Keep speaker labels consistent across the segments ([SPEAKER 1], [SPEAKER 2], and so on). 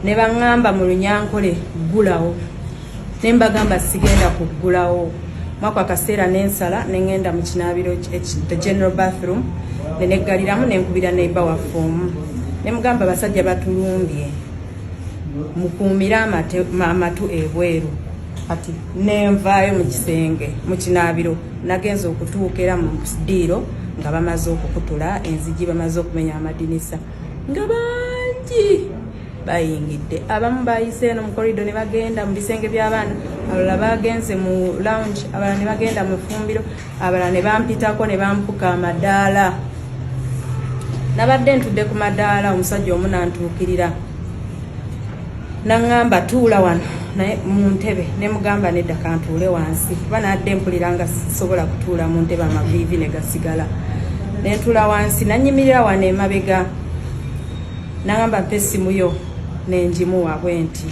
[SPEAKER 1] Ne baŋŋamba mu Lunyankole, "Ggulawo." Ne mbagamba, "Sigenda kuggulawo." Mwako akaseera nensala neŋŋenda mu kinaabiro, the general bathroom, neneggaliramu, nenkubira neighbor waffe omu, ne mugamba, "Basajja batulumbye, mukuumire amatu ebweru." Kati nenvaayo mu kisenge, mu kinaabiro. Nagenza okutuuka era mu ddiiro nga bamaze okukutula enzigi, bamaze okumenya amadinisa, nga bangi bayingidde. Abamu bayise eno mu corridor ne bagenda mu bisenge by'abaana, abalala bagenze mu lounge, abalala ne bagenda mu ffumbiro, abalala ne bampitako ne bampuka amadaala. Nabadde ntudde ku madaala, omusajja omu nantuukirira, naŋŋamba, "Tuula wano." Naye mu ntebe ne mugamba, "Nedda, kantuule wansi," kuba nadde mpulira nga sisobola kutuula mu ntebe, amaviivi ne gasigala. Nentuula wansi, nanyimirira wano emabega, naŋŋamba, "Mpa essimu yo." Nenjimuwa bwe nti,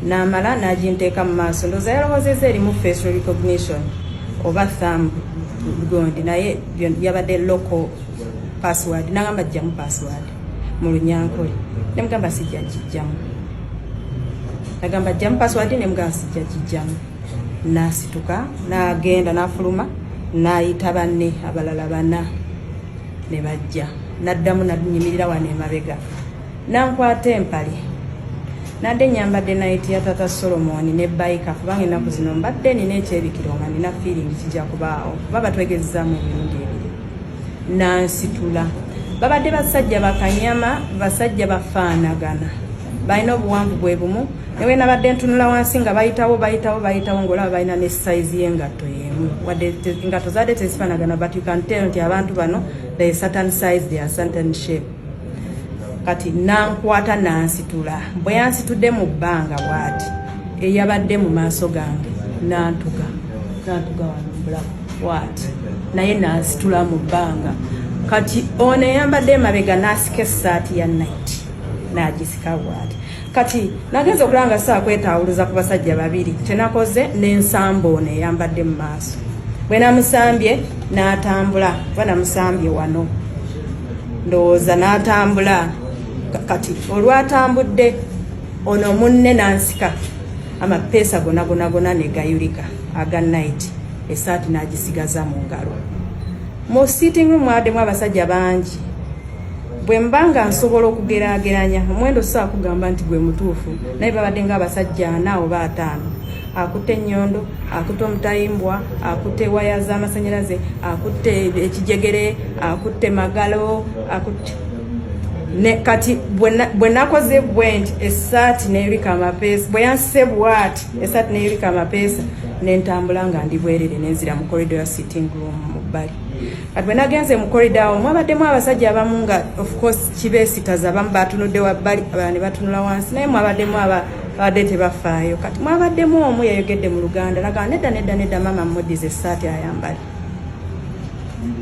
[SPEAKER 1] namala naginteeka mu maaso. Ndowooza yalowoozezza erimu face recognition oba thumb gondi, naye yabadde local password. Nagamba, "Jjamu password," mu Lunyankole. Nemugamba, "Sijja gijjamu." Nagamba, "Jjamu password." Nemugamba, "Sijja gijjamu." Nasituka nagenda, nafuluma, nayita banne abalala bana ne bajja. Naddamu nanyimirira wano emabega, nankwata empale. Nadde nyambadde night ya Tata Solomoni ne biker, kubanga ennaku zino mbadde nina ekyebikiro nga nina feeling kijja kubaawo, kuba batwegezezaamu emirundi ebiri. Nansitula. Babadde basajja bakanyama, basajja bafaanagana, balina obuwanvu bwe bumu. Newe nabadde ntunula wansi nga bayitawo, bayitawo, bayitawo, ngaolaba balina ne size y'engatto y'emu, wadde engatto zaadde tezifaanagana, but you can tell nti abantu bano they certain size, they are certain shape. Kati nankwata, nansitula. Bwe yansitudde mu bbanga bw'ati, eyabadde mu maaso gange nantuga, nantuga wano mbulago bw'ati, naye nansitula mu bbanga. Kati ono eyambadde emabega n'asika essaati ya night, n'agisika bw'ati. Kati nagenza okulaba nga saa kwetaawuluza ku basajja babiri. Kyenakoze, n'ensamba ono eyambadde mu maaso. Bwe namusambye n'atambula, kuba namusambye wano ndowooza, n'atambula. Kati olwatambudde, ono munne n'ansika amapeesa gona gona gona ne gayulika aga night, esaati n'agisigaza mu ngalo. Mu sitting room mwaddemu abasajja bangi. Bwe mba nga nsobola okugeraageranya omuwendo, sobola kugamba nti gwe mutuufu, naye babadde ng'abasajja ana oba ataano. Akutte ennyondo, akutte omutayimbwa, akutte waya z'amasanyalaze, akutte ekijegere, akutte magalo, akutte ne kati bwe nakoze bwe nti, essaati neyulika amapeesa. Bwe yansise bwati, essaati neyulika amapeesa, nentambula nga ndi bwerere, nenzira mu corridor ya sitting room mu bbali. Kati bwe nagenze mu corridor awo, mwabaddemu abasajja abamu nga of course kibeesitaza. Abamu batunudde wabbali, abalala ne batunula wansi, naye mwabaddemu abadde tebafaayo. Kati mwabaddemu omu yayogedde mu Luganda, nagamba, "Nedda, nedda, nedda, maama, muddize essaati ayambale."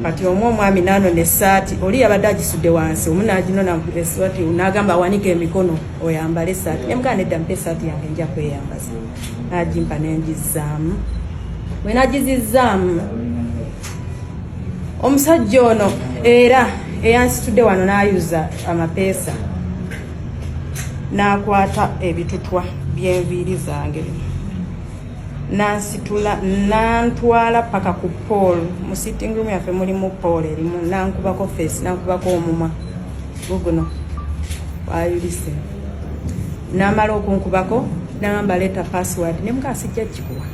[SPEAKER 1] Kati omu omwami nanona essaati, oli yabadde agisudde wansi, omu naginona essaati, nagamba, "Awanika emikono oyambale essaati." Nemugamba, "Nedda, mpa essaati yange, nja kweyambaza." Nagimpa, nengizzaamu. Bwe nagizizzaamu, omusajja ono era eyansitudde wano n'ayuza amapeesa, n'akwata ebitutwa by'enviiri zange bino, nansitula, nantwala paka ku pole. Mu sitting room yaffe mulimu pole erimu. Nankubako face, nankubako omumwa guguno wayulise. Namala okunkubako, nagamba, "Leeta password." Nemugaa, "Sijja gikuwa."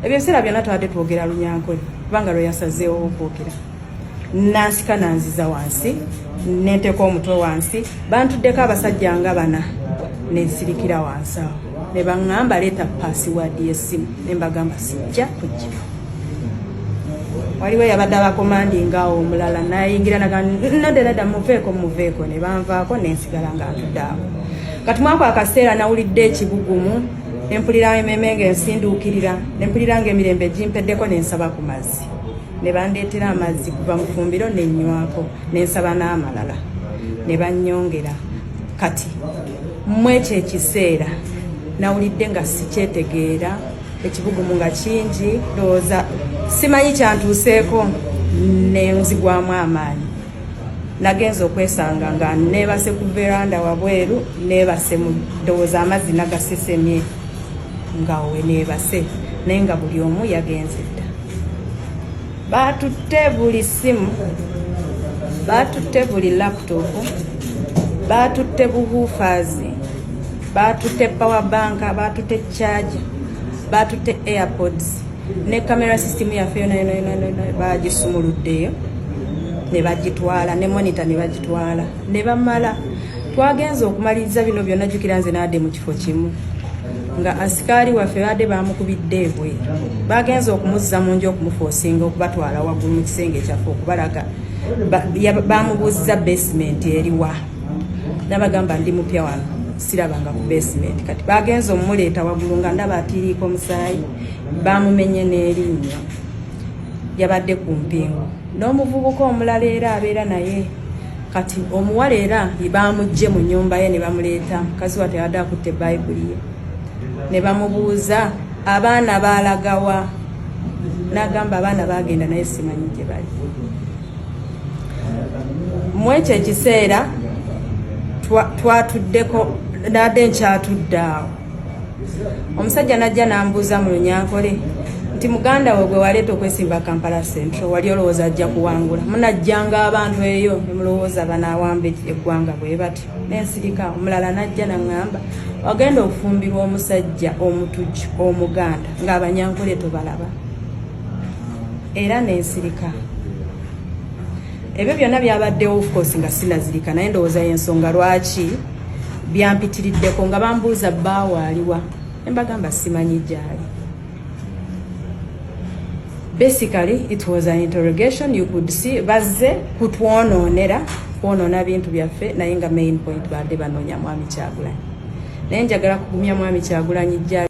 [SPEAKER 1] Ebyo ebiseera byonna tubadde twogera Lunyankole, kubanga lwe yasazeewo okwogera. Nansika, nanziza wansi, nenteeka omutwe wansi. Bantuddeko abasajja nga bana, nensirikira wansi awo. Ne baŋŋamba, "Leeta password y'essimu." Ne mbagamba, "Sijja kujja." Waliwo yabadde abacommandinga awo omulala nayingira, naga, "Nedda, muveeko, muveeko." Ne banvaako, nensigala nga ntudde awo. Kati mwako akaseera nawulidde ekibugumu, nempulira ememe nga ensinduukirira, nempulira nga emirembe gimpeddeko. Nensaba ku mazzi, ne bandeetera amazzi kuva mu fumbiro, nenywako, nensaba n'amalala, ne bannyongera. Kati mu ekyo ekiseera nawulidde nga sikyetegeera, ekibugumu nga kingi, ndowooza simanyi kyantuuseeko, nenzigwamu amaanyi. Nagenza okwesanga nga neebase ku veranda wabweru, neebase mu ndowooza amazzi nagasesemye nga we neebase, naye nga buli omu yagenze dda. Baatutte buli ssimu, baatutte buli laptop, baatutte buwoofers, baatutte power bank, baatutte charger, baatutte AirPods ne camera system yaffe yona yona yona yona bagisumuluddeyo ne bagitwala, ne monitor ne bagitwala ne bamala. Twagenza okumaliriza bino byonna, jjukira nze naadde mu kifo kimu nga asikaali waffe badde bamukubidde ebweru. Bagenza okumuzza mu nju, okumufoosinga okubatwala waggulu mu kisenge kyaffe okubalaga. Bamubuuziza basement eriwa, nabagamba ndi mupya wano, sirabanga ku basement. Kati bagenza omumuleeta waggulu nga ndaba atiiriika omusaayi, bamumenye n'erinnyo, yabadde ku mpingu n'omuvubuka omulala era abeera naye. Kati omuwala era bamugje mu nnyumba ye ne bamuleeta, mukazi wa teyabadde akutte Bayibuli ye, ne bamubuuza abaana baalagawa, n'agamba abaana bagenda naye simanyi gye bali. Mu ekyo ekiseera twatuddeko, nadde nkyatudde awo, omusajja najja n'ambuuza mu Lunyankole nti muganda we gwe waleeta okwesimba Kampala Central wali olowooza ajja kuwangula? Munajjanga abantu eyo ne mulowooza banaawamba eggwanga bwe batyo. Nensirika. Omulala najja naŋŋamba wagenda okufumbirwa omusajja omutujju Omuganda ng'Abanyankole tobalaba. Era nensirika. Ebyo byonna byabaddewo, of course nga sinazirika, naye ndowooza y'ensonga lwaki byampitiriddeko nga bambuuza bbaawo aliwa, nembagamba simanyi gyali. Basically it was an interrogation. You could see bazze kutwonoonera, kwonoona bintu byaffe, naye nga main point badde banoonya Mwami Kyagulanyi. Naye njagala kugumya Mwami Kyagulanyi gyali.